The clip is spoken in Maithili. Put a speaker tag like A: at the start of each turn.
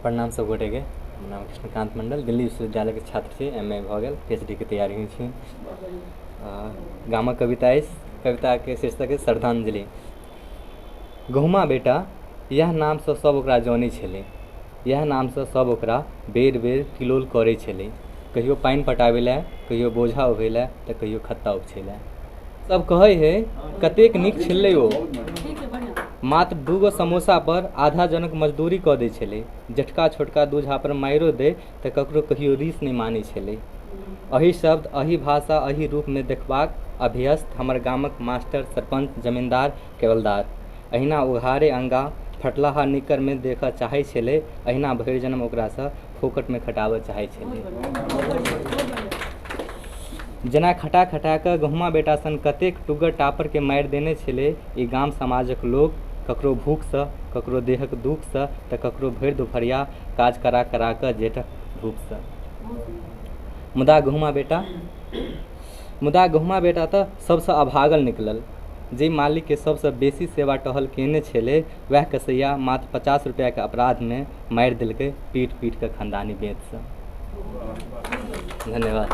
A: प्रणाम सब गोटेके। हमर नाम कृष्णकान्त मण्डल, दिल्ली विश्वविद्यालयके छात्र छी। एम.ए. भऽ गेल, पीएचडी के तैयारी होइ छी। गामक कविता अछि। कविताके शीर्षक अछि श्रद्धांजलि। गहुमा बेटा, इएह नामसँ सब ओकरा जनै छलै। इएह नामसँ सब ओकरा बेर बेर किलोल करै छलै। कहियो पानि पटाबै लए, कहियो बोझा उघै लए, तऽ कहियो खत्ता उपछै लए। सब कहै है कतेक नीक छलै ओ, मात्र 2 गो समोसा पर आधा जनक मजदूरी कऽ दै छलै। जेठका छोटका दू झापर मारिओ दै तऽ ककरो कहियो रीस नहि मानै छलै। एहि शब्द, एहि भाषा, एहि रूपमे देखबाक अभ्यस्त हमर गामक मास्टर, सरपञ्च, जमीन्दार, केवलदार अहिना उघारे अंगा फटलाहा निक्करमे देखऽ चाहै छलै। अहिना भरि जन्म ओकरासँ फोकटमे खटाबऽ चाहै छलै। जेना खटा खटा कऽ गहुमा बेटा सन कतेक टुग्गर टापरके मारि देने छलै ई गाम समाजक लोक, ककरो भूखसँ, ककरो देहक दुःखसँ, तऽ ककरो भरि दुपहरिया काज करा करा कऽ जेठक धूपसँ। मुदा गहुमा बेटा तऽ सबसँ अभागल निकलल। जे मालिकके सबसँ बेसी सेवा टहल केने छलै, वएह कसैया मात्र 50 रुपैआके अपराधमे मारि देलकै पीट पीट कऽ खानदानी बेंतसँ। धन्यवाद।